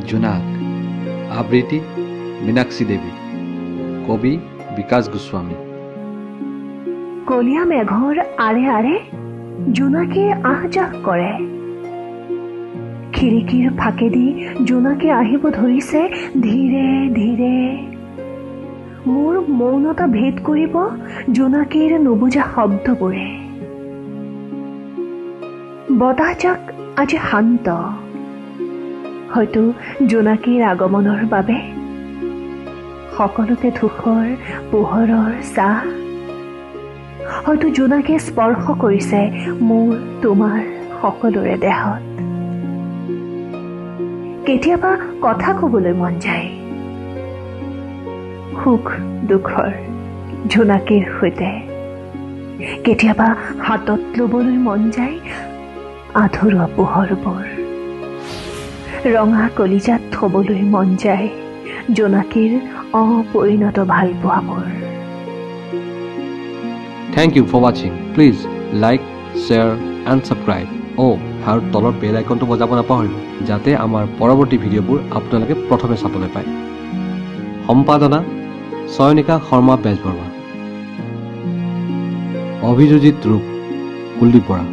জোনাক। আবৃত্তি মীনাক্ষী দেৱী। কবি বিকাশ গোস্বামী। কলীয়া মেঘৰ আঁৰে আঁৰে জোনাকীয়ে আহ যাহ কৰে। খিৰিকীৰ ফাঁকেদি জোনাকী আহিব ধৰিছে ধীৰে ধীৰে। মোৰ মৌনতা ভেদ কৰিব জোনাকীৰ নুবুজা শব্দবোৰে। বতাহজাক আজি শান্ত, হয়তো জোনাকীৰ আগমনৰ বাবে। সকলোতে ধূসৰ পোহৰৰ ছাঁ। হয়তো জোনাকীয়ে স্পৰ্শ কৰিছে মোৰ, তোমাৰ সকলোৰে দেহত। কেতিয়াবা কথা কবলৈ মন যায় সুখ দুখৰ জোনাকীৰ সৈতে। কেতিয়াবা হাতত ল'বলৈ মন যায় আধৰুৱা পোহৰবোৰ। ৰঙা কলিজাত থবলৈ মন যায় জোনাকীৰ অপৰিণত ভালপোৱাবোৰ। Thank you for watching. Please like, share and subscribe. অ' আৰু তলৰ বেল আইকনটো বজাব নাপাহৰিব, যাতে আমাৰ পৰৱৰ্তী ভিডিঅ'বোৰ আপোনালোকে প্ৰথমে চাবলৈ পায়। সম্পাদনা চয়নিকা শৰ্মা বেজবৰুৱা। অভিযোজিত ৰূপ কুলদীপ বৰা।